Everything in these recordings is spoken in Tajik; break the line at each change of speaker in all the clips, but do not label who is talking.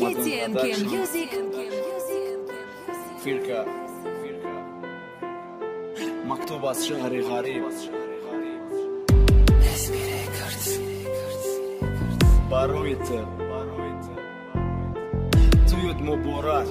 KTNK Music.
Фирка мактуб аз шаҳри ғариб барои ту туют муборак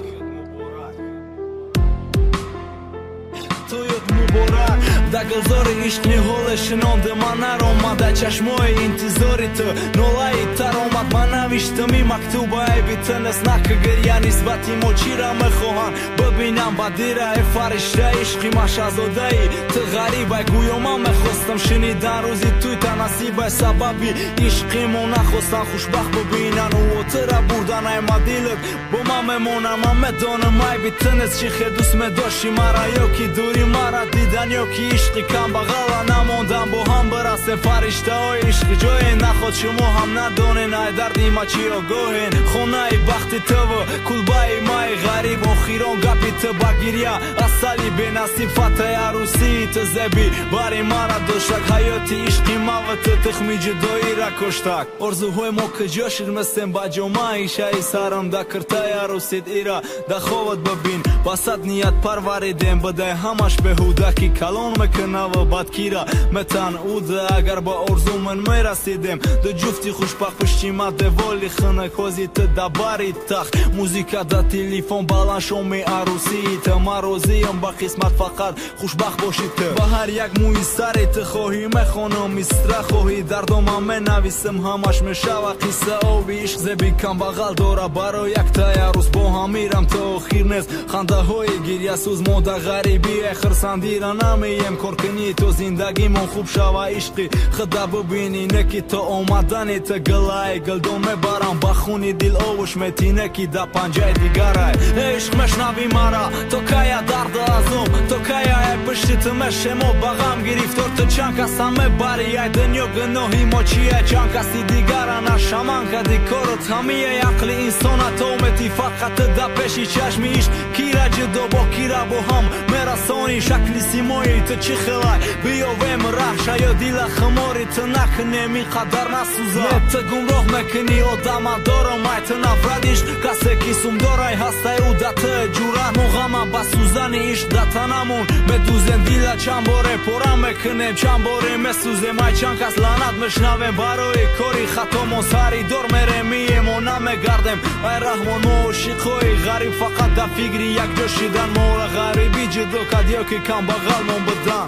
туют муборак. Да гулзори ишқ ниҳоле шинонде ман наромада чашмои интизори ту нолаи тар омад. Ман навиштам ин мактуба айби ту нест, наки гиря нисбати мо чира мехоҳанд бибинам ба дира. Э фаришта ишқи ма шаҳзодаи ту ғарибай, гӯё ман мехостам шунидан рӯзи туйта насибай. Сабаби ишқи мо нахостан хушбахт бибинан ӯ тура бурдан ай ма дилат бо ман мемонам. Ман медонам айби ту нест, чӣ хел дӯст медошти мара, ё ки дури мара дидан, ё ки ишқи камбағала намондан бо ҳам бирасем. Фариштаҳои ишқи ҷое наход шумо ҳам надонен ай дарди ма чӣ огоҳен. Хонаи бахти туву кулбаи маи ғариб, охирон гапи ту ба гиря асали бенасиб. Фатаи арӯсии ту зеби бари мара доштак, ҳаёти ишқи мава ту тухми ҷудоира коштак. Орзуҳои мо куҷо шуд мистем ба ҷомаи шаи сарам да киртаи арӯсид ира да ховат бибин. Ба сад ният парваридем бидай ҳамаш беҳуда ки калон мекунаву бадкира метан уда. Агар ба орзу ман мерасидем ду ҷуфти хушбахт пушти ма деволи хунак ҳози ту да бари тахт музика да телефон баланд шоми арӯсии ту. Ман розиям ба қисмат, фақат хушбахт бошӣ ту. Ба ҳар як мӯи сари ту хоҳӣ мехонам мисра, хоҳӣ дардома менависам ҳамаш мешава қисса. Оби ишқ зеби камбағал дора барои яктаи арӯс бо ҳам мирам то охир нест хандаҳои гирясӯз. Мо да ғарибӣ хирсандира намеем, коркунӣ то зиндагимон хуб шава. Ишқи худа бибинӣ не ки то омадани ту гулаи гулдон мебарам ба хуни дил овуш метине ки да панҷаи дигарай. Ишқ мешнавӣ мара то кая дарду азоб, то кая ай пишти ту мешемо ба ғам гирифтор. Ту чанд каса мебарӣ ай дунё, гуноҳи мо чия? Чанд каси дигара нашаман кади корот ҳамияй ақли инсона то мети фақат ту да пеши чашми ишқ. Кира ҷудо бо кира бо ҳам мерасонӣ шакли симои ту чӣ хелай? Биёвем раҳша ё дила хумори ту накунем ин қадар насӯза. Не ту гумроҳ мекунӣ одама дорам ай ту нафрат ишқ касе ки сумдорай ҳастай ӯ да ту ҷурат. Мо ғама ба сӯзани ишқ да танамон медӯзем дила чанд боре пора мекунем, чанд боре месӯзем ай чанд кас лаънат мешнавем барои кори хатомон. Сари дор мерем миемо намегардем ай раҳмон. Мо ошиқҳои ғариб фақат да фикри якҷо шидан, моро ғарибӣ ҷудо кард ё ки камбағалмон будан.